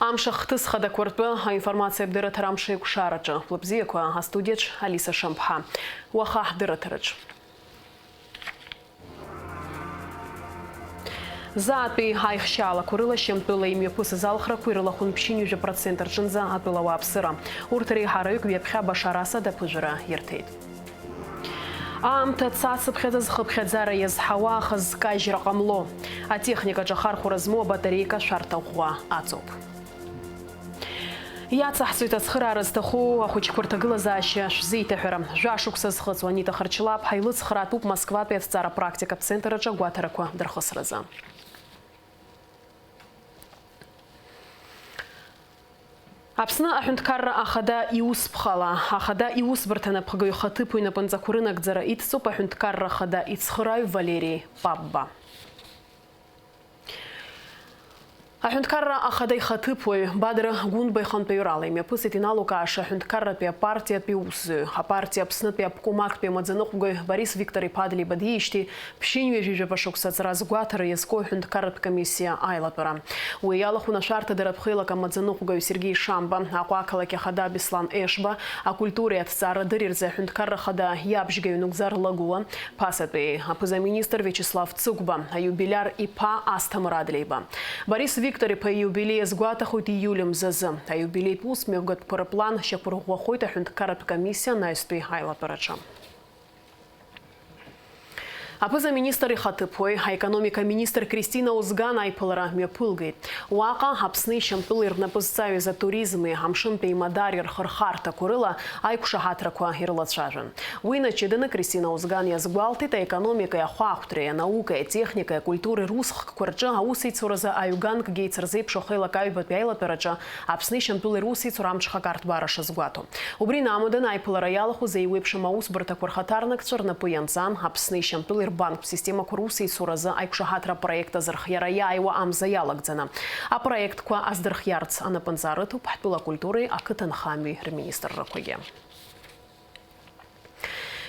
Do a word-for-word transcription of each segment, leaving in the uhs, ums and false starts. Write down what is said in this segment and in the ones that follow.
Амш ахҭыс хадақәа ртәы аинформациатә дырраҭара амш еиқәшараҿы. Лыбзиақәа, астудиаҿ Алиса Шамԥҳа. Уаха ҳдырраҭараҿ. Заатәи аихшьаалақәа рыла Шьамтәыла имҩаԥысыз алхрақәа ирылахәын ԥшьынҩажәа процент рҿынӡа атәылауааԥсыра. Урҭ реиҳараҩык ҩаԥхьа Башар Асад аԥыжәара ирҭеит. Аамҭа цацыԥхьаӡа зхыԥхьаӡара иазҳауа ахазкажьра ҟамло. Атехникаҿы ахархәара змоу абатареика шәарҭа ӷәӷәа аҵоуп. Иацаҳҵоит ацхыраара зҭаху ахәыҷқәа рҭагылазаашьа шәзеиҭаҳәара. Жәашықәса зхыҵуа Анита Харчлаԥҳа илыцхраатәуп Москватәи аҭҵаара практикатә центр аҿы агәаҭарақәа дырхысразы. Аԥсны аҳәынҭқарра ахада иусԥхала, ахада иусбарҭа напхгаҩ хаҭыԥуаҩ напынҵақәа рынагӡара идҵоуп аҳәынҭқарра ахада ицхырааҩ Валери Пабба. Аҳәынҭқарра ахада ихаҭыԥуаҩ Бадра Гәынба ихантәаҩрала имҩаԥысит иналукааша аҳәынҭқарратәи апартиатәи усзуҩ, апартиа Аԥснытәи аобком актәи амаӡаныҟәгаҩ Борис Виктор-иԥа Адлеиба диижьҭеи ԥшьынҩажәижәаба шықәса аҵра азгәаҭара иазку аҳәынҭқарратә комиссиа аилатәара. Уи иалахәын ашәарҭадара аԥхеилак амаӡаныҟәгаҩ Сергеи Шамба, Аҟәа ақалақь ахада Беслан Ешба, акультуреи аҭҵаарадырреи рзы аҳәынҭқарра ахада иабжьгаҩ Нугзар Лагәуа, Ԥасатәи аԥыза-министр Виачеслав Цыгәба, аиубилиар иԥа Асҭамыр Адлеиба. Борис Виктор-иԥа ииубилеи азгәаҭахоит ииули мзазы. Аиубилеитә ус мҩаԥгатәқәа рыплан шьақәырӷәӷәахоит аҳәынҭқарратә комиссиа анаҩстәи аилатәараҿы. Аԥыза-министр ихаҭыԥуаҩ, аекономика аминистр Кристина Озган аиԥылара мҩаԥылгеит. Уаҟа Аԥсни Шьамтәылеи рнапы зҵаҩыз атуризми амшынтәи еимадареи рхырхарҭақәа рыла аиқәшаҳаҭрақәа ирылацәажәон. Уи наҷыданы Кристина Озган иазгәалҭеит, аекономикеи ахәаахәҭреи, анаукеи, атехникеи, акультуреи русхкқәа рҿы аусеицуразы аҩганкгьы еицырзеиԥшу ахеилак аҩбатәи аилатәараҿы Аԥсни Шьамтәылеи русеицура амҽхак арҭбаара шазгәаҭо. Убри инамаданы аиԥылара иалахәыз еиуеиԥшым аусбарҭақәа рхаҭарнакцәа рнапы ианҵан Аԥсни Шьамтәылеи рбанктә системақәа русеицуразы аиқәшаҳаҭра апроект азырхиара иааиуа амза иалагӡаны. Апроектқәа аздырхиарц анапынҵа рыҭоуп ҳтәыла акультуреи ақыҭанхамҩеи рминистррақәагьы.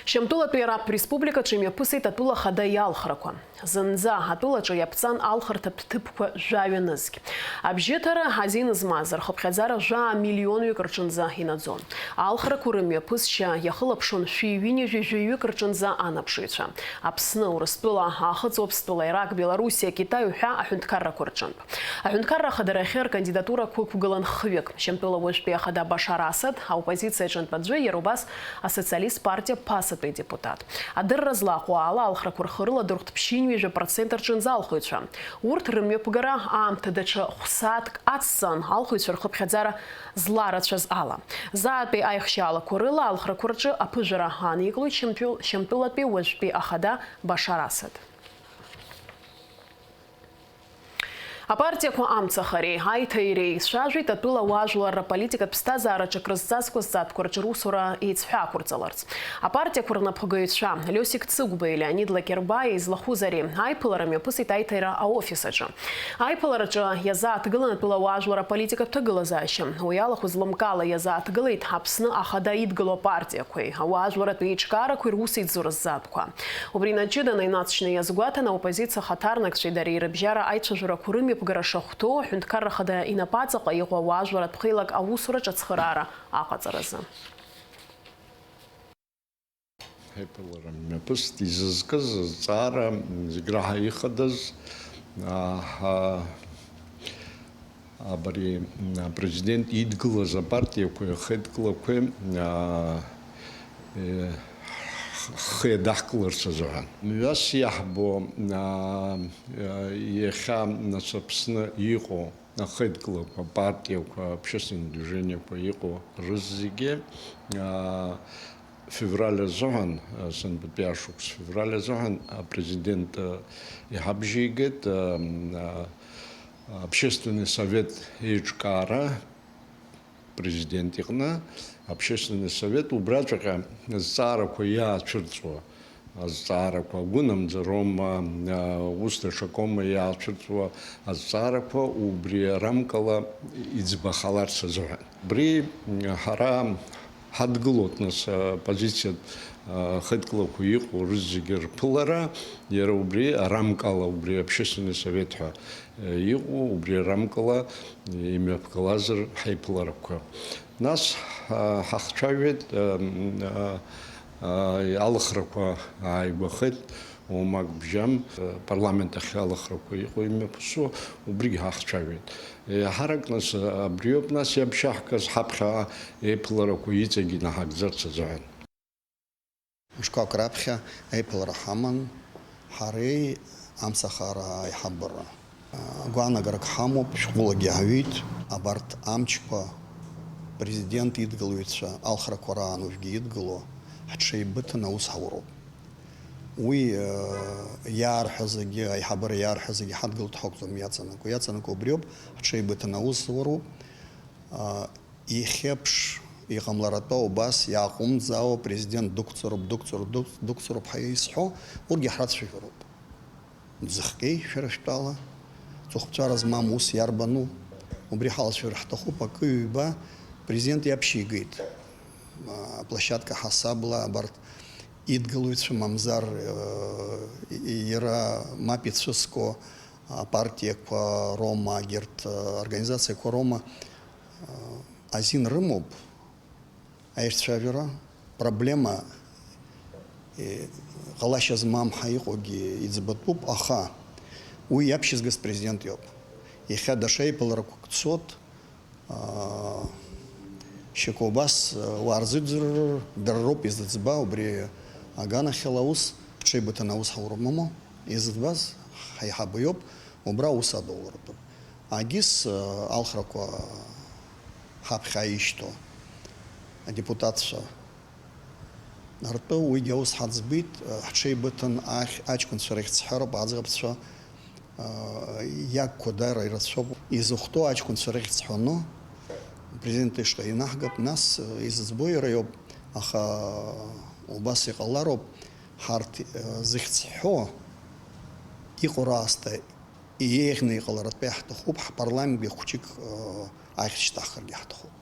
Шьамтәылатәи арабтә республикаҿы имҩаԥысит атәыла ахада иалхрақәа. Зынӡа атәылаҿы иаԥҵан алхырҭатә ҭыԥқәа жәаҩа нызқь. Абжьыҭара азин змаз рхыԥхьаӡара жәаа миллионҩык рҿынӡа инаӡон. Алхрақәа рымҩаԥысшьа иахылаԥшуан шәи ҩынҩажәи жәаҩык рҿынӡа анаԥшыҩцәа. Аԥсны, Урыстәыла, Аахыҵ Уаԥстәыла, Ирак, Белоруссиа, Китай уҳәа аҳәынҭқаррақәа рҿынтә. Аҳәынҭқарра ахадараахьы ркандидатурақәа ықәгылан хҩык, Шьамтәыла уажәтәи ахада Башар Асад, аоппозициа аҿынтә аӡәы, иара убас асоциалисттә партиа ԥасатәи адепутат. Адырра злаҟоу ала, алхрақәа рхы рыладырхәт ԥшьынҩажәа процент рҿынӡа алхыҩцәа. Урҭ рымҩаԥгара аамҭа даҽа хә-сааҭк ацҵан, алхыҩцәа рхыԥхьаӡара зларацәаз ала. Заатәи аихшьаалақәа рыла алхрақәа рҿы аԥыжәара аникылоит Шьамтәыл-, Шьамтәылатәи уажәтәи ахада Башар Асад. Апартиақәа амцахареи аиҭаиреи еицәажәеит атәыла ауаажәларра аполитикатә ԥсҭазаараҿы акрызҵазкуа зҵаатәқәа рҿы русура еицәҳәаақәырҵаларц. Апартиақәа рнапхгаҩцәа Лиосик Цыгәбеи Леонид Лакербаиеи излахәыз ари аиԥылара мҩаԥысит аиҭаира аофис аҿы. Аиԥылараҿы иазааҭгылан атәыла ауаажәлар аполитикатә ҭагылазаашьа. Уи алахәыз лымкаала иазааҭгылеит Аԥсны ахада идгыло апартиақәеи ауаажәларратә еиҿкаарақәеи русеицура зҵаатәқәа. Убри наҷыданы инаҵшьны иазгәаҭан, аоппозициа ахаҭарнакцәеи дареи рыбжьара аицәажәарақәа рымҩаԥгара шахәҭоу, аҳәынҭқарра ахада инапаҵаҟа иҟоу ауаажәларратә хеилак аусураҿы ацхыраара аҟаҵаразы. Аиԥылара мҩаԥысит изызкыз азҵаара зегь раҳа ихадаз, аа, ҳа-, Абри, а, апрезидент идгылаз апартиақәеи ахеидкылақәеи, а, е, ҳхы иадаҳкыларц азыҳәан. Мҩас иаҳбо, а, а, иахьа нас Аԥсны иҟоу ахеидкылақәа, апартиақәа, общественные движениақәа иҟоу рызегьы, а, февраль азыҳәан, а, сынтәатәи ашықәс февраль азыҳәан апрезидент, а, иҳабжьеигеит, а, а, Общественный совет еиҿкаара, президент иҟны, Общественный совет убраҵәҟьа азҵаарақәа иаацәырҵуа, азҵаарақәа агәынамӡароума, а, ус даҽакоума иаацәырҵуа азҵаарақәа убри рамкала иӡбахаларц азыҳәан. Убри ҳара ҳадгылоит, нас, оппозициатә Ахеидкылақәа иҟоу рызегьы рԥылара, иара убри арамкала, убри Общественный совет ҳәа иҟоу, убри арамкала имҩаԥгалазар ҳаиԥыларақәа. Нас ҳа-, ҳахцәажәеит, ам, а, а, алхрақәа ааигәахеит, уамак бжьам, апарламент ахь алхрақәа иҟоу имҩаԥысуа, убригь ҳахцәажәеит. Еиҳарак нас абриоуп нас иаԥшьаҳгаз ҳаԥхьа еиԥыларақәа иҵегь инаҳагӡарц азыҳәан. Мышқәак раԥхьа аиԥылара ҳаман ҳареи амцахара аиҳабыра. Гәаанагарак ҳамоуп, шәҟәылагьы иаҳҩит, абарҭ амчқәа, президент идгылаҩцәа алхрақәа раан уажәгьы идгыло, ҳҽеибыҭаны аус ҳауроуп. Уи, э, иаарҳәо зегьы, аиҳабыра иаарҳәо зегьы ҳадгылт ҳәа акәӡам иаҵанакуа. Иаҵанакуа убриоуп, ҳҽеибыҭаны аус зуроуп. А, иахьеиԥш иҟамларатәа убас иааҟәымҵӡакәа президент дықәҵароуп, дықәҵароуп, дықә-, дықәҵароуп ҳәа изҳәо, урҭгьы ҳрацәажәароуп. Ӡыхкеи шәара шәтәала, ҵыхәҵәара змам ус иарбану? Убри ҳалацәажәар ҳҭахуп, акы-ҩба президент иаԥшьигеит. А, аплощадка ҳасабла абарҭ идгылаҩцәа мамзар, э, и-, иара мап ицәыско апартиақәа роума, егьырҭ, э, организациақәа роума, э, азин рымоуп аицәажәара, проблема, э, ҟалашьа змам ҳәа иҟоугьы иӡбатәуп, аха уи иаԥшьызгаз президент иоуп. Иахьа даҽа еиԥыларақәак цот, аа, шьоук убас, уаа рзыӡырҩыр, дара роуп изыӡбо, убри аганахьала аус, ҽеибыҭаны аус ҳаурым, изыӡбаз ҳаиҳабы иоуп, убра аус адулартәуп. Агьыс, алхрақәа ҳаԥхьа ишьҭоу адепутатцәа ртәы уигьы аус ҳаӡбеит, ҳҽеибыҭан ахь аҷкәынцәа рыхьӡ ҳҳәароуп, аӡӷабцәа, иагқәа даара ирацәоуп. Изыхәҭоу аҷкәынцәа рыхьӡ ҳәаны апрезидент ишҟа инаҳгап, нас изыӡбо иара иоуп, аха убас иҟалароуп, ҳарҭ зыхьӡ ҳҳәо иҟоу раасҭа иеиӷьны иҟаларатәы иаҳҭахуп, ҳпарламентгьы хәҷык ахьшьҭаҳхыргьы ҳҭахуп.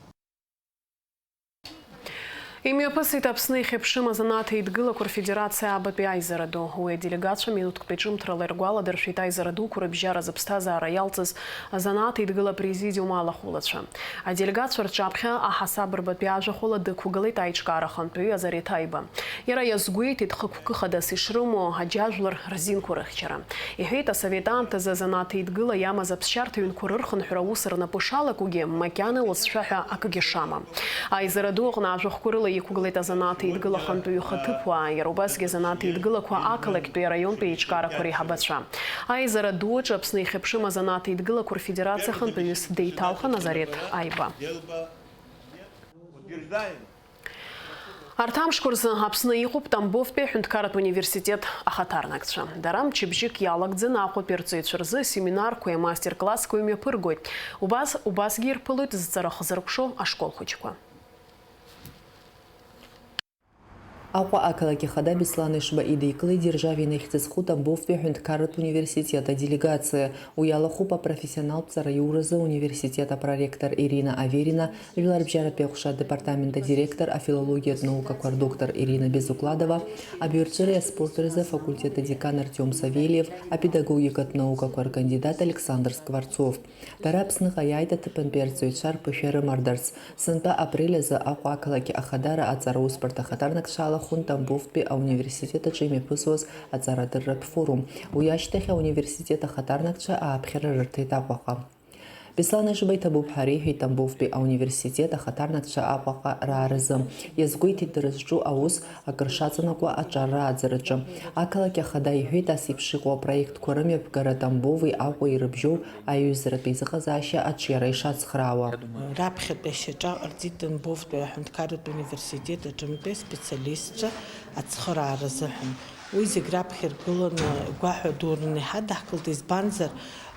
Имҩаԥысит Аԥсны ихьыԥшым азанааҭ еидгылақәа рфедерациа аабатәи аизара ду. Уи аделегатцәа минуҭктәи ҿымҭрала иргәаладыршәеит аизара дуқәа рыбжьара зыԥсҭазаара иалҵыз азанааҭ еидгыла апрезидиум алахәылацәа. Аделегатцәа рҿаԥхьа аҳасаб рбатәи ажәахәала дықәгылеит аиҿкаара ахантәаҩы Азарет Аиба. Иара иазгәеиҭеит хықәкы хадас ишрымоу аџьажәлар рзинқәа рыхьчара. Иҳәеит, асовет аамҭазы азанааҭ еидгыла иамаз аԥсшьарҭа ҩнқәа рырхынҳәра аус рнапы шалакугьы, макьана уасшәа ҳәа акгьы шамам. Аизара ду аҟны ажәахәқәа рыла иқәгылеит азанааҭ еидгыла ахантәаҩы ихаҭыԥуаа, иара убасгьы азанааҭ еидгылақәа ақалақьтәи араионтәи аиҿкаарақәа реиҳабацәа. Аизара ду аҿы Аԥсны ихьыԥшым азанааҭ еидгылақәа рфедерациа ахантәаҩыс деиҭалхан Азарет Аиба. Арҭ амшқәа рзы Аԥсны иҟоуп Тамбовтәи аҳәынҭқарратә университет ахаҭарнакцәа. Дара мчыбжьык иалагӡаны Аҟәатәи арҵаҩцәа рзы асеминарқәеи амастер-классқәеи мҩаԥыргоит. Убас, убасгьы ирԥылоит зҵара хзыркәшо ашкол хәыҷқәа. Аҟәа ақалақь ахада Беслан Ешба идикылеит Державин ихьӡ зху Тамбовтәи аҳәынҭқарратә университет аделегациа. Уи алахәуп апрофессионалтә ҵараиуразы ауниверситет апроректор Ирина Аверина, жәларбжьаратәи аҟәша адепартамент адиректор, афилологиатә наукақәа рдоктор Ирина Безукладова, абаҩрҵәыреи аспорти рзы афакультет адекан Артиом Савельев, апедагогикатә наукақәа ркандидат Александр Скворцов. Дара Аԥсныҟа иааит аҭыԥантәи арҵаҩцәа рԥышәа рымардарц. Сынтәа апрель азы Аҟәа ақалақь ахадара аҵара усбарҭа ахаҭарнакцәа алахәын Тамбовтәи ауниверситет аҿы имҩаԥысуаз аҵарадырратә форум. Уи ашьҭахь ауниверситет ахаҭарнакцәа ааԥхьара рырҭеит Аҟәаҟа. Беслан Ешба иҭабуп ҳәа реиҳәеит Тамбовтәи ауниверситет ахаҭарнакцәа Аҟәаҟа рааразы. Иазгәеиҭеит дара зҿу аус акыр шаҵанакуа аҿар рааӡараҿы. Ақалақь ахада иҳәеит, ас еиԥш иҟоу апроектқәа рымҩаԥгара Тамбови Аҟәеи ирыбжьоу аиҩызаратә еизыҟазаашьа аҿиара ишацхраауа. Раԥхьатәи ашьаҿа ҟарҵеит Тамбовтәи аҳәынҭқарратә университет аҿынтәи аспециалистцәа ацхыраара азыҳәан. Уи зегь раԥхьа иргыланы гәаҳәа дураны иҳадаҳкылт, избанзар,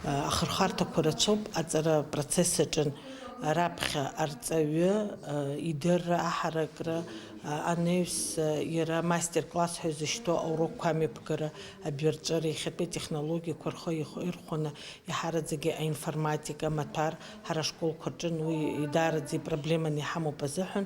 ахырхарҭақәа рацәоуп аҵара апроцесс аҿы. Раԥхьа арҵаҩы, идырра, аҳаракра, Анаҩс иара мастер-класс ҳәа изышьҭоу аурокқәа амҩаԥгара, адәарҵәара, иахьатәи атехнологиақәа рхы ирхәаны, иаҳараӡагьы аинформатика, амаҭәар ҳара ашколқәа рҿы уи даараӡа ипроблеманы иҳамоуп азыҳәан,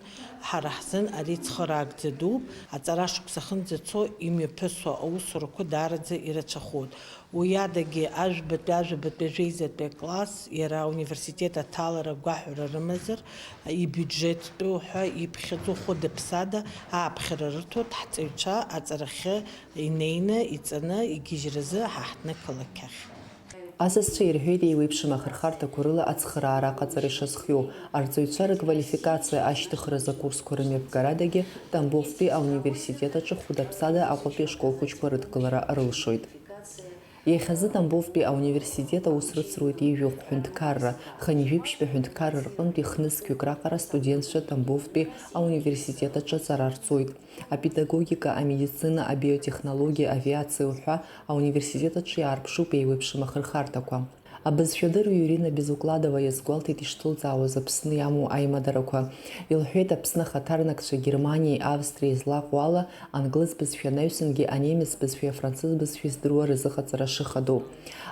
ҳара ҳзын ари цхыраагӡа дууп, аҵара шықәса ахьынӡацо имҩаԥысуа аусурақәа даараӡа ирацәахоит. Уи адагьы, ажәбатәи, ажәабатәи, ажәеизатәи акласс, иара ауниверситет аҭалара гәаҳәара рымазар, ибиуџьеттәу ҳәа иԥхьаӡо хәыда-ԥсада ааԥхьара рырҭоит ҳҵаҩцәа аҵарахьы инеины, иҵаны, игьежьразы ҳа ҳҭнықалақь ахь. Асасцәа ирҳәеит, еиуеиԥшым ахырхарҭақәа рыла ацхыраара аҟаҵара ишазхиоу. Арҵаҩцәа рыквалификациа ашьҭыхразы акурсқәа рымҩаԥгарадагьы Тамбовтәи ауниверситет аҿы хәыда-ԥсада Аҟәатәи ашколхәыҷқәа рыдкылара рылшоит. Иахьазы Тамбовтәи ауниверситет аус рыцруеит ҩажәи хә ҳәынҭқарра. Хынҩажәи жәаба ҳәынҭқарра рҟынтә ихнызқьҩык раҟара астудентцәа Тамбовтәи ауниверситет аҿы аҵара рҵоит. Апедагогика, амедицина, абиотехнологиа, авиациа уҳәа ауниверситет аҿы иаарԥшуп еиуеиԥшым ахырхарҭақәа. Абызшәадырҩы Ирина Безукладова иазгәалҭеит ишҭылҵаауаз Аԥсны иамоу аимадарақәа. Илҳәеит, Аԥсны ахаҭарнакцәа Германиеи Австриеи злаҟоу ала, англыз бызшәа анаҩсангьы анемец бызшәеи афранцыз бызшәеи здыруа рызыҟаҵара шыхадоу.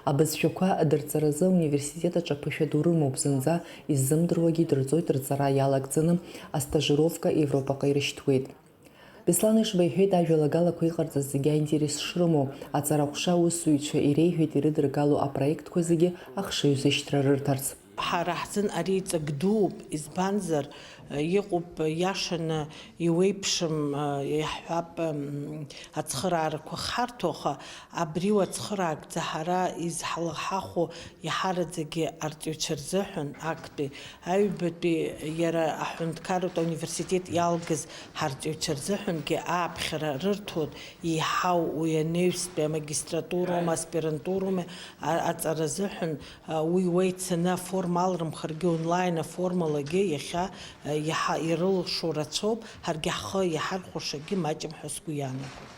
Абызшәақәа дырҵаразы ауниверситет аҿы аԥышәа ду рымоуп, зынӡа иззымдыруагьы идырҵоит, рҵара иалагӡаны астажировка Европаҟа ирышьҭуеит. Беслан Ешба иҳәеит, ажәалагалақәа иҟарҵаз зегьы аинтерес шрымоу, аҵараҟәша аусзуҩцәа иреиҳәеит ирыдыргало апроектқәа зегьы ахшыҩзышьҭра рырҭарц. Ҳара ҳзын ари ҵак дууп, избанзар, иҟоуп, иашаны иуеиԥшым, иаҳҳәап, ацхыраарақәа хҳарҭо, аха абри уацхыраагӡа ҳара изҳалахахо иаҳараӡагьы арҵаҩцәа рзыҳәан, актәи, аҩбатәи, иара аҳәынҭқарратә ауниверситет иалгаз ҳарҵаҩцәа рзыҳәангьы ааԥхьара рырҭоит, еиҳау уи анаҩстәи амагистратуроума, аспирантуроума, а-, аҵара азыҳәан, а, уи уа ицаны аформа алрымхыргьы, онлайн аформалагьы иахьа, а, иаҳа ирылшо рацәоуп, ҳаргьы ҳхы иаҳархәашагьы маҷым ҳәа сгәы иаанагоит.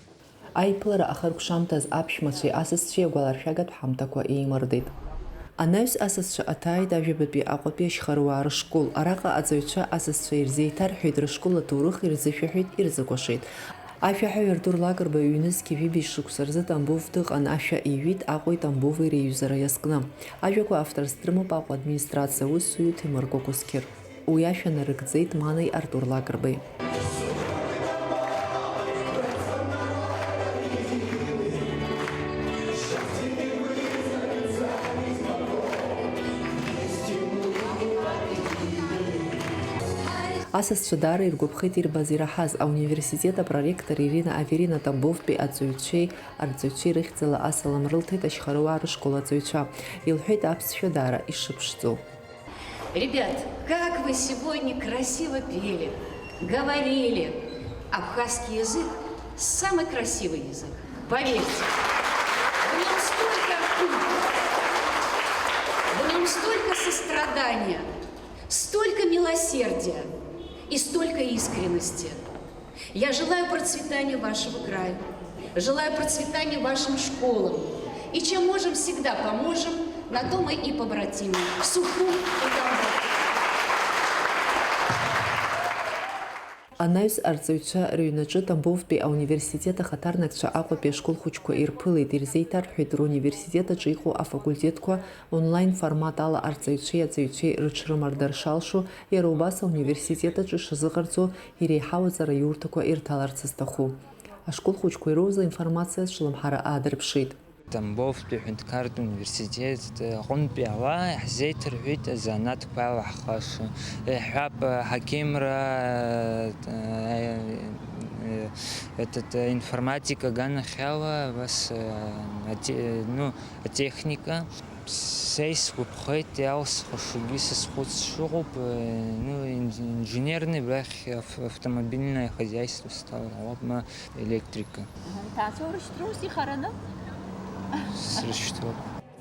Аиԥылара ахыркәшамҭаз аԥшәмацәеи асасцәеи агәаларшәагатә ҳамҭақәа еимырдеит. Анаҩс асасцәа аҭааит Ажәабатәи Аҟәатәи ашьхаруаа рышкол. Араҟа аҵаҩцәа асасцәа ирзеиҭарҳәеит, рышкол аҭоурых ирзышәаҳәеит, ирзыкәашеит. Ашәаҳәаҩ Артур Лакрба ҩнызқьи жәибжь шықәса рзы Тамбов дыҟан, ашәа иҩит Аҟәеи Тамбови реиҩызара иазкны. Ажәақәа авторс дрымоуп Аҟәа администрациа аусзуҩы Ҭемыр Кәакәысқьыр. Уи ашәа нарыгӡеит Манеи Артур Лакрбеи. Асасцәа даара иргәаԥхеит ирбаз ираҳаз. Ауниверситет апроректор Ирина Аверина Тамбовтәи аҵаҩцәеи арҵаҩцәеи рыхьӡала асалам рылҭеит ашьхаруаа рышкол аҵаҩцәа. Илҳәеит аԥсшәа даара ишыԥшӡоу. Ребят, как вы сегодня красиво пели, говорили. Абхазский язык — самый красивый язык. Поверьте, в нём столько, в нём столько сострадания, столько милосердия и столько искренности. Я желаю процветания вашего края, желаю процветания вашим школам. И чем можем, всегда поможем, на то мы и побратимы. Сухум и Тамбов. Анаҩс арҵаҩцәа рыҩнаҿы Тамбовтәи ауниверситет ахаҭарнакцәа Аҟәатәи ашкол хәыҷқәа ирԥылеит, ирзеиҭарҳәеит руниверситет аҿы иҟоу афакультетқәа онлайн формат ала арҵаҩцәеи аҵаҩцәеи рыҽрымардара шалшо, иара убас ауниверситет аҿы ишазыҟарҵо иреиҳау аҵара иурҭақәа ирҭаларц зҭаху. Ашкол хәыҷқәа ироуз аинформациа ацәлымҳара аадырԥшит. Тамбовтәи аҳәынҭқарратә университет аҟынтәи ауаа иаҳзеиҭарҳәеит азанааҭқәа алаҳхаша. Иаҳҳәап, аҳақьымра, этот, информатика аганахьала, абас, ате-, ну, атехника. Са исгәаԥхеит, иалсхышагьы сазхәыц шыҟоуп, ну, ин-, инженерный, абрахь, ав-, автомобильное хозяйство сҭалар ҟалап, ма электрика. Аҳа, иҭаацәа урышьҭроу ус ихараны? Срышьҭроуп.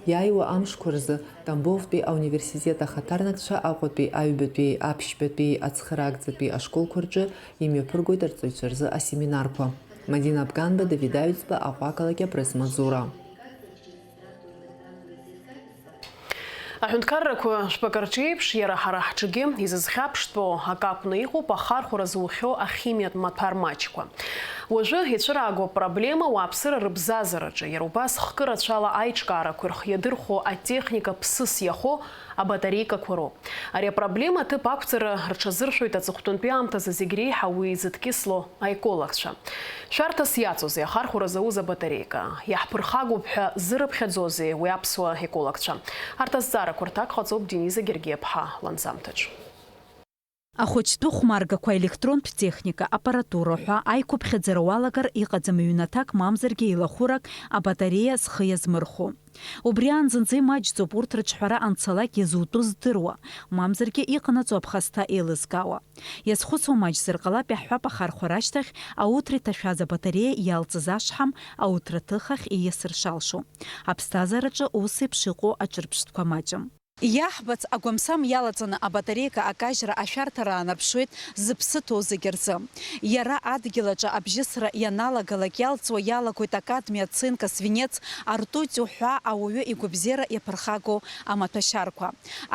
Иааиуа амшқәа рзы Тамбовтәи ауниверситет ахаҭарнакцәа Аҟәатәи, Аҩбатәи, Аԥшьбатәи, Ацхыраагӡатәи ашколқәа рҿы имҩаԥыргоит арҵаҩцәа рзы асеминарқәа. Мадина Абганба, Давид Аҩӡба, Аҟәа ақалақь, апресс-маҵзура. Аҳәынҭқаррақәа жәпак рҿы еиԥш, иара ҳара ҳҿгьы изызхьаԥштәу акы акәны иҟоуп ахархәара зухьоу ахимиатә маҭәар маҷқәа. Уажәы ицәыраагоу апроблема ауааԥсыра рыбзазараҿы, иара убас хкы рацәала аиҿкаарақәа рхы иадырхәо атехника ԥсыс иахоу абатареикақәа роуп. Ари апроблема аҭыԥ ақәҵара рҽазыршәоит аҵыхәтәантәи аамҭазы зегь реиҳа уи зыдкьысло аекологцәа. Шәарҭас иаҵоузеи ахархәара зауз абатареика? Иаҳԥырхагоуп ҳәа зырыԥхьаӡозеи уи аԥсуа екологцәа? Арҭ азҵаарақәа рҭак ҟаҵоуп Дениза Гергиаԥҳа ланҵамҭаҿ. Ахәыҷтәы хәмаргақәа, електронтә техника, аппаратура ҳәа аиқәыԥхьаӡара уалагар иҟаӡам ҩнаҭак мамзаргьы еилахәырак абатареиа зхы иазмырхәо. Убри аан зынӡа имаҷӡоуп урҭ рыҿҳәара анцалак иазутәу здыруа, мамзаргьы иҟанаҵо аԥхасҭа еилызкаауа. Иазхәыцуа маҷзар ҟалап, иаҳҳәап, ахархәара ашьҭахь ауҭра иҭашәаз абатареиа иалҵыз ашҳам ауҭраҭыхахь ииасыр шалшо. Аԥсҭазаараҿы ус еиԥш иҟоу аҿырԥштәқәа маҷым. Иаҳбац, агәамсам иалаҵаны абатареика акажьра ашәарҭара аанарԥшуеит зыԥсы ҭоу зегьы рзы. Иара адгьыл аҿы абжьысра ианалагалак иалҵуа иалагоит акадмиа, цинк, свинец, ртутиу ҳәа ауаҩы игәабзиара иаԥырхагоу амаҭәашьарқәа.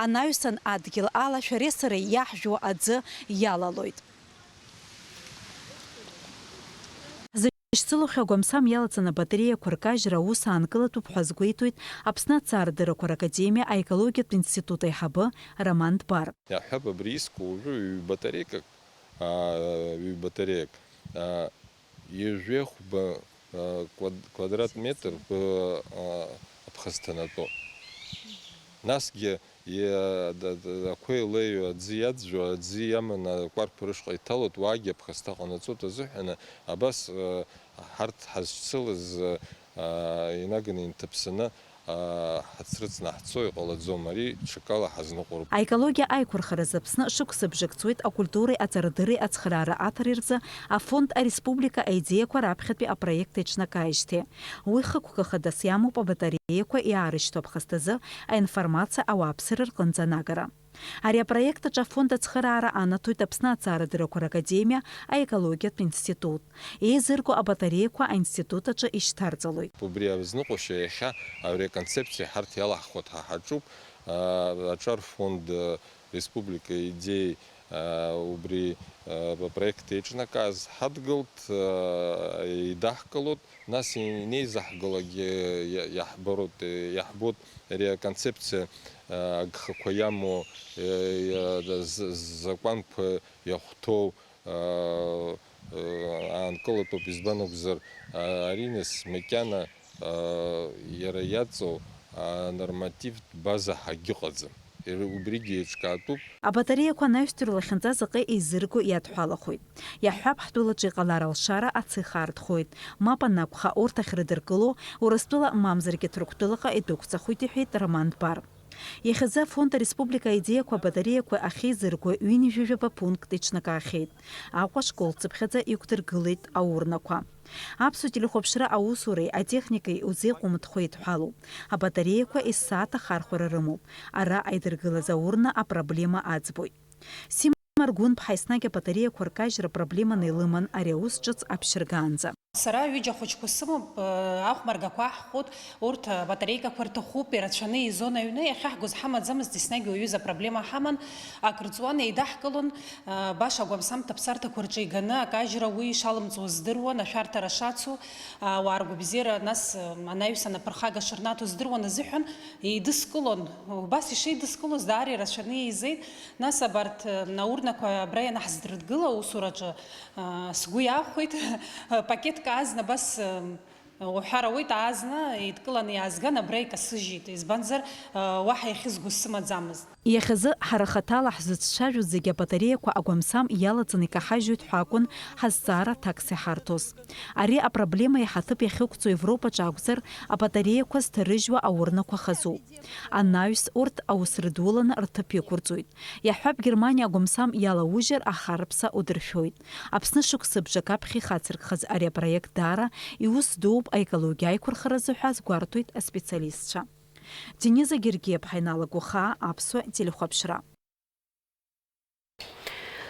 Анаҩсан адгьыл ала шәареи сареи иаҳжәуа аӡы иалалоит. Зышьцылахьоу агәамсам иалаҵаны абатареиақәа ркажьра аус аанкылатәуп ҳәа азгәеиҭоит Аԥсны Аҭҵаарадыррақәа ракадемиа аекологиатә институт аиҳабы Роман Дбар. Иаҳҳәап, абри иску уажәы ҩ-батареикак, аа, ҩ-батареиак, аа, ҩажәи хәба, аа, квад-, квадратметр, аа, аԥхасҭанатәоуп. Насгьы Иа-, да-, да-, ақәа илеио, аӡы иаӡәӡәо, аӡы иаманы акәарқәа рышҟа иҭалоит, уаагьы аԥхасҭа ҟанаҵоит азыҳәаны, абас, э, ҳарҭ ҳазшьцылаз, э, инаганы инҭаԥсаны, э, ҳацрыҵны ҳцо иҟалаӡом, ари ҽакала ҳазныҟәароуп. Аекологиа аиқәырхаразы Аԥсны шықәсыбжак ҵуеит акультуреи аҵарадырреи ацхыраара аҭареи рзы афонд ареспублика аидеиақәа раԥхьатәи апроект еиҿнакааижьҭеи. Уи хықәкы хадас иамоуп абатареиақәа иаарышьҭуа аԥхасҭазы аинформациа ауааԥсыра рҟынӡа анагара. Ари апроект аҿы афонд ацхыраара анаҭоит Аԥсны Аҭҵаарадыррақәа ракадемиа аекологиатә институт. Еизырго абатареиақәа аинститут аҿы ишьҭарҵалоит. Убри азныҟәашьа иахьа ари аконцепциа ҳарҭ иалаҳхуеит ҳәа ҳаҿуп. Аҿар фонд, республика идеи, убри апроект еиҿнакааз ҳадгылт, еидаҳкылоит. Нас инеизаҳгалакгьы иа-, иаҳбароуп, иаҳбоит ари аконцепциа, агхақәа иамоу, иа-, з-, з-, закәанқәа иахәҭоу, аанкылатәуп, избан акәзар, ари нас макьана, иара иаҵоу анормативтә база ҳагьыҟаӡам. Убригьы еиҿкаатәуп. Абатареиақәа анаҩстәи рлахьынҵа заҟа еизырго иадҳәалахоит. Иаҳҳәап, ҳтәылаҿы иҟалар алшара ацех аартхоит. Мап анакәха, урҭ ахьрыдыркыло, Урыстәыла мамзаргьы Ҭырқәтәылаҟа идәықәҵахоит, иҳәеит Роман Дбар. Иахьазы афонд ареспублика аидеиақәа абатареиақәа ахьеизырго ҩынҩажәижәаба пункт еиҿнакаахьеит. Аҟәа ашколцыԥхьаӡа иқәдыргылеит аурнақәа. Аԥсуа телехәаԥшра аусуреи атехникеи узеиҟәымҭхо еидҳәалоуп. Абатареиақәа есааҭ ахархәара рымоуп. Ара идыргылаз аурна апроблема аӡбоит. Сима Аргәынԥҳа еснагь абатареиақәа ркажьра проблеманы илыман ари аус ҿыц аԥшьыргаанӡа. Сара ҩыџьа хәыҷқәа сымоуп, ахәмаргақәа аҳхәот, урҭ абатареикақәа рҭахуп, ирацәаны еизон аҩны, иахьаҳгоз ҳамаӡамызт, еснагь уаҩыза апроблема ҳаман, акрыҵуан, еидаҳкылон, баша агәамсамҭа аԥсарҭақәа рҿы иганы акажьра уи ишалымҵуаз здыруан, ашәарҭара шацу, ауаа ргәабзиара, нас, анаҩсан аԥырхага шырнаҭо здыруан азыҳәан, еидыскылон, убас ишеидыскылоз даара ирацәаны еизеит. Нас абарҭ, э, аурнақәа абра ианаҳздрыдгыла аусураҿы, э, сгәы иахәеит, пакетк аазны абас, э, уҳәар ауеит, аазны еидкыланы иаазган, абра икасыжьит, избанзар, э, уаҳа иахьызго сымаӡамызт. Иахьазы ҳара хаҭала ҳзыцәцәажәо зегьы абатареиақәа агәамсам иалаҵаны икаҳажьуеит ҳәа акәын ҳазҵаара аҭакс иҳарҭоз. Ари апроблема иаҳа аҭыԥ иахьықәҵоу Европаҿы акәзар, абатареиақәа зҭарыжьуа аурнақәа хазуп. Анаҩс урҭ аус рыдуланы рҭыԥ иқәырҵоит. Иаҳҳәап, Германиа агәамсам иалаужьыр, ахарԥса удыршәоит. Аԥсны шықәсыбжак аԥхьа ихацыркхаз ари апроект даара иус дууп аекологиа аиқәырхаразы ҳәа азгәарҭоит аспециалистцәа. Дениза Гергиаԥҳа иналагәахаа аԥсуа телехәаԥшра.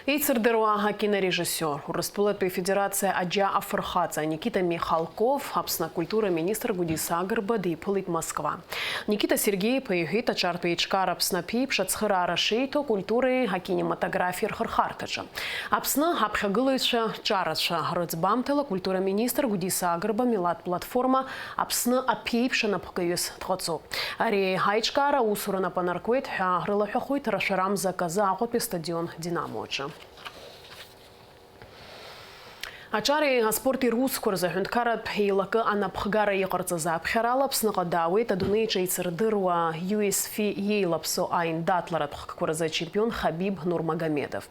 Еицырдыруа акинорежиссиор, Урыстәылатәи Афедерациа аџьа афырхаҵа Никита Михалков Аԥсны акультура министр Гәдиса Агрба диԥылеит Москва. Никита Сергеи-иԥа иҳәеит аҿартә еиҿкаара Аԥсны аԥеиԥш ацхыраара шеиҭо акультуреи акинематографиеи рхырхарҭаҿы. Аԥсны аԥхьагылаҩцәа ҿарацәа рыӡбамҭала акультура министр Гәдиса Агрба милаҭ платформа Аԥсны аԥеиԥш анапхгаҩыс дҟаҵоуп. Ари аиҿкаара аусура нап анаркуеит ҳәа рылаҳәахоит рашәарамза аказы Аҟәатәи астадион Динамо аҿы. Аҿареи аспорти русқәа рзы аҳәынҭқарратә еилакы анапхгара иҟарҵаз аԥхьарала Аԥсныҟа даауеит адунеи аҿы еицырдыруа U S F I еилаԥсоу аиндаҭларатә хкқәа рзы ачемпион Хабиб Нурмагомедов.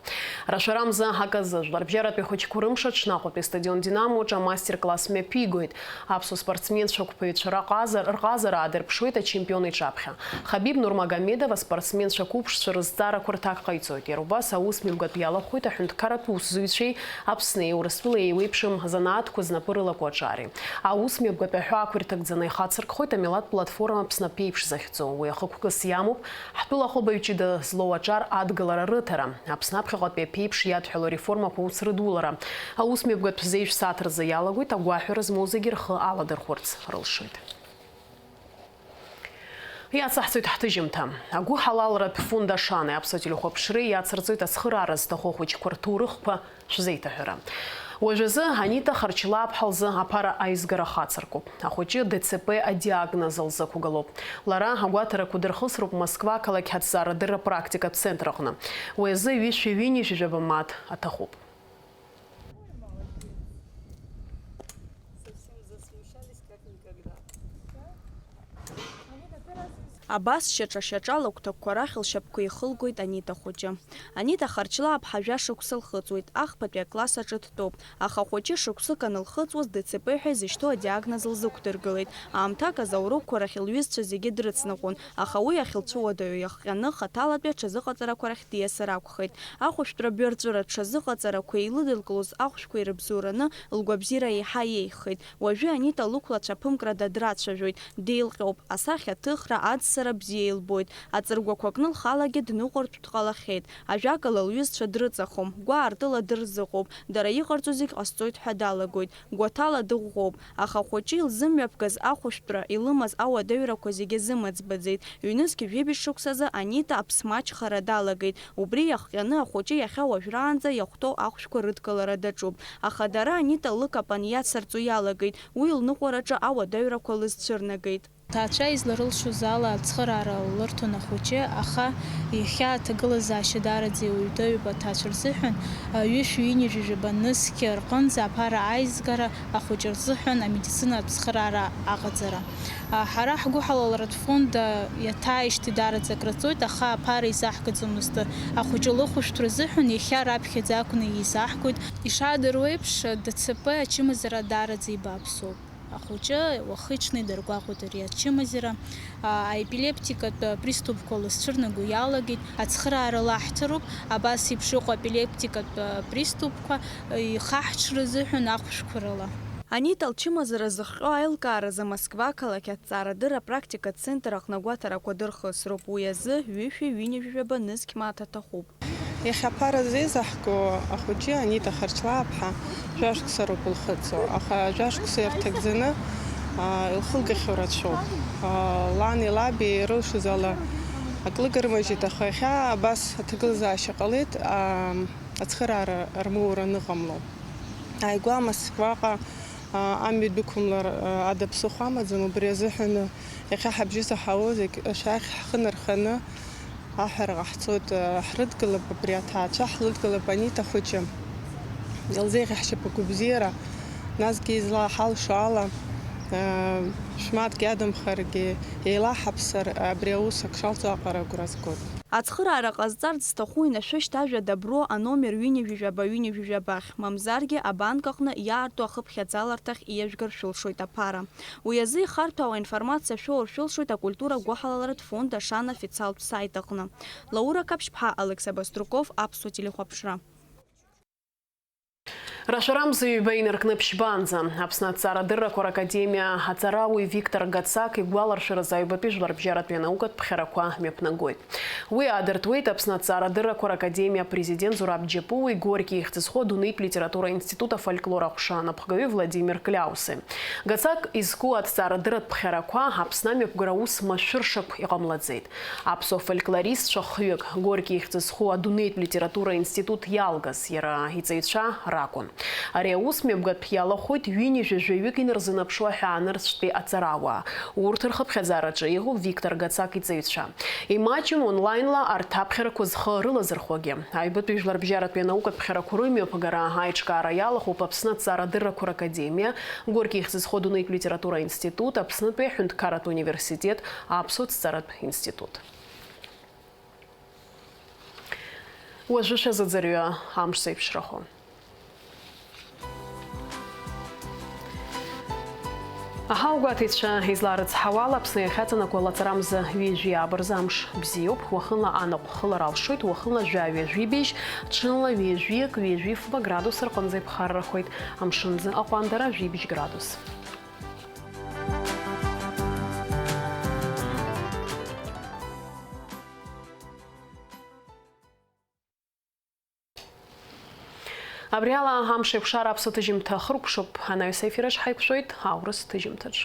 Рашәарамза аказы, Жәларбжьаратәи ахәыҷқәа рымш аҽны Аҟәатәи астадион Динамо аҿы амастер-класс мҩаԥигоит. Аԥсуа спортсменцәа қәԥаҩцәа раҟазар-, рҟазара аадырԥшуеит ачемпион иҿаԥхьа. Хабиб Нурмагомедов аспортсменцәа қәыԥшцәа рызҵаарақәа рҭак ҟаиҵоит. Иара убас аус мҩаԥгатә иалахәхоит аҳәынҭқарратә усзуҩцәеи Аԥсни Урыстәылеи еиуеиԥшым занааҭқәа знапы рылаку аҿареи. Аус мҩаԥгатә аҳәаақәа ирҭагӡаны ихацыркхоит амилаҭ платформа Аԥсны аԥеиԥш захьӡу. Уи ахықәкыс иамоуп ҳтәыла ахәыбаҩ ҷыда злоу аҿар адгылара рыҭара, Аԥсны аԥхьаҟатәи аԥеиԥш иадҳәалоу ареформақәа аус рыдулара. Аус мҩаԥгатә зеижә сааҭ рзы иалагоит, агәаҳәара змоу зегьы рхы аладырхәырц рылшоит. Иацаҳҵоит ҳҭыжьымҭа. Агәыҳалалратә фонд Ашана аԥсуа телехәаԥшреи иацырҵоит ацхыраара зҭаху ахәыҷқәа рҭоурыхқәа шәзеиҭаҳәара. Уажәазы Анита Харчлааԥҳа лзы аԥара аизгара хацыркуп. Ахәыҷы Д Ц П адиагноз лзықәгылоуп. Лара агәаҭарақәа дырхысроуп Москва ақалақь аҭҵаарадырра практикатә центр аҟны. Уи азы ҩышәи ҩынҩажәижәаба мааҭ аҭахуп. Совсем засмущались, как никогда. Абас шьаҿа-шьаҿа лыгәҭакқәа рахь лшьапқәа ихылгоит Анита хәыҷы. Анита Харчлааԥҳа жәа шықәса лхыҵуеит, ахԥатәи акласс аҿы дтәоуп. Аха ахәыҷы шықәсык анылхыҵуаз Д Ц П ҳәа изышьҭоу адиагноз лзықәдыргылеит. Аамҭак азы аурокқәа рахь лҩызцәа зегьы дрыцныҟәон, аха уи ахьылцәыуадаҩу иахҟьаны хаҭалатәи аҽазыҟаҵарақәа рахь диасыр акәхеит. Ахәышәтәра бҩарҵәыра аҽазыҟаҵарақәа еилыдылкылоз ахәшәқәа ирыбзоураны лгәабзиара еиҳа иеиӷьхеит. Уажәы Анита лықәлацәа ԥымкрада драцәажәоит, деилҟьоуп, асахьаҭыхра, аӡсара бзиа илбоит. Аҵыргәақәа кны лхалагьы дныҟәартә дҟалахьеит. Ажәакала, лҩызцәа дрыҵахом, гәаартыла дырзыҟоуп, дара иҟарҵо зегь ҟасҵоит ҳәа далагоит. Гәаҭала дыӷәӷәоуп, аха ахәыҷы илзымҩаԥгаз ахәышәтәра, илымаз ауадаҩрақәа зегьы зымаҵ баӡеит. Ҩнызқь жәибжь шықәсазы Анита аԥсмаҷхара далагеит. Убри иахҟьаны ахәыҷы иахьа уажәраанӡа иахәҭоу ахәшәқәа рыдкылара даҿуп. Аха дара Анита лыкапан иацырҵо иалагеит, уи лныҟәараҿы ауадаҩрақәа лызцәырнагеит. Аҭаацәа изларылшоз ала ацхыраара лырҭон ахәыҷы, аха иахьа аҭагылазаашьа даараӡа иуаҩдаҩуп аҭаацәа рзыҳәан, ҩышәи ҩынҩажәижәаба нызқь рҟынӡа аԥара аизгара ахәыҷы рзыҳәан амедицинатә цхыраара аҟаҵара. Ҳара ҳгәыҳалалратә фонд иаҭааижьҭеи даараӡа акраҵоит, аха аԥара изаҳгаӡомызт. Ахәыҷы лыхәышәтәра азыҳәан иахьа раԥхьаӡа акәны еизаҳгоит. Ишаадыруеиԥш, Д Ц П ачымазара даараӡа ибааԥсуп. Ахәыҷы уахи-ҽни даргәаҟуеит ари ачымазара. Аепилептикатә приступқәа лызцәырнаго иалагеит. Ацхыраара лаҳҭароуп, абас еиԥш иҟоу аепилептикатә приступқәа ихаҳҽра азыҳәан ахәшәқәа рыла. Анита лчымазара зыхҟьо аилкааразы Москва ақалақь аҭҵаарадырра практикатә центр аҟны агәаҭарақәа дырхысроуп, уи азы ҩышәи ҩынҩажәижәаба нызқь мааҭ аҭахуп. Иахьа аԥара зеизаҳго ахәыҷы Анита Харчлааԥҳа жәашықәса роуп лхыҵуа, аха жәашықәса ирҭагӡаны, аа, илхылгахьоу рацәоуп. Аа, лани лаби ирылшоз ала акы лыгырмыжьит, аха иахьа абас аҭагылазаашьа ҟалеит, аа, ацхыраара рмоура аныҟамло. Ааигәа Москваҟа, аа, амҩа дәықәымлар, аа, ада ԥсыхәа амаӡам, убри азыҳәан иахьа ҳабжьы заҳауоу зегь шәахь ҳхы нарханы, аҳәара ҟаҳҵоит, ҳрыдгылап абри аҭаацәа, ҳлыдгылап Анита хәыҷы. Илзеиӷьаҳшьап агәабзиара, насгьы излаҳалшо ала, шәмаҭгьы адамхаргьы, еилаҳаԥсар, абри аус ак шалҵуа аҟара агәра згоит. Ацхыраара ҟазҵарц зҭаху инашәышьҭ ажәа Добро аномер ҩынҩажәижәаба ҩынҩажәижәабахь, мамзаргьы абанк аҟны иаарту ахыԥхьаӡаларҭахь иажәгар шәылшоит аԥара. Уи азы ихарҭәаау аинформациа шәоур шәылшоит акультура гәыҳалалратә фонд Ашана афициалтә сайт аҟны. Лаура Қаԥшьԥҳа, Алықьса Баструков, Аԥсуа телехәаԥшра. Рашәарамза ҩба инаркны ԥшьбанӡа, Аԥсны аҭҵаарадыррақәа ракадемиа аҵарауаҩ Виктор Гацак игәаларшәаразы аҩбатәи жәларбжьаратәи анаукатә ԥхьарақәа мҩаԥнагоит. Уи аадыртуеит Аԥсны аҭҵаарадыррақәа ракадемиа апрезидент Зураб Џьапуи Горки ихьӡ зху адунеитә литература институт афольклор аҟәша анапхгаҩы Владимир Кляуси. Гацак изку аҭҵаарадырратә ԥхьарақәа Аԥсны амҩаԥгара ус машәыршақә иҟамлаӡеит. Аԥсуа фольклористцәа хҩык, Горки ихьӡ зху адунеитә литература институт иалгаз, иара иҵаҩцәа ракәын. Ари аус мҩаԥгатә иалахәхоит ҩынҩажәа жәаҩык инарзынаԥшуа аҳәаанырцәтәи аҵарауаа. Урҭ рхыԥхьаӡараҿы иҟоуп Виктор Гацак иҵаҩцәа. Имаҷым онлаинла арҭ аԥхьарақәа зхы рылазырхәогьы. Аҩбатәи жәларбжьаратәи анаукатә ԥхьарақәа рымҩаԥгара аиҿкаара иалахәуп Аԥсны аҭҵаарадыррақәа ракадемиа, Горки ихьӡ зху адунеитә литература институт, Аԥснытәи аҳәынҭқарратә университет, Аԥсуа ҭҵааратә институт. Уажәы шәазыӡырҩы амш зеиԥшрахо. Аҳауагәаҭеицәа изларыцҳауала, Аԥсны иахьаҵанакуа лаҵарамза ҩажәи ааба рзы амш бзиоуп, уахынла анаҟә хылара алшоит, уахынла жәаҩа-жәибжь, ҽынла ҩажәиак, ҩажәи фба градус рҟынӡа иԥхаррахоит, амшынӡы аҟәандара жәибжь градус. Абри ала амш еиқәшара аԥсуа ҭыжьымҭа ахыркәшоуп, анаҩс аефир аҿы ҳаиқәшәоит аурыс ҭыжьымҭаҿ.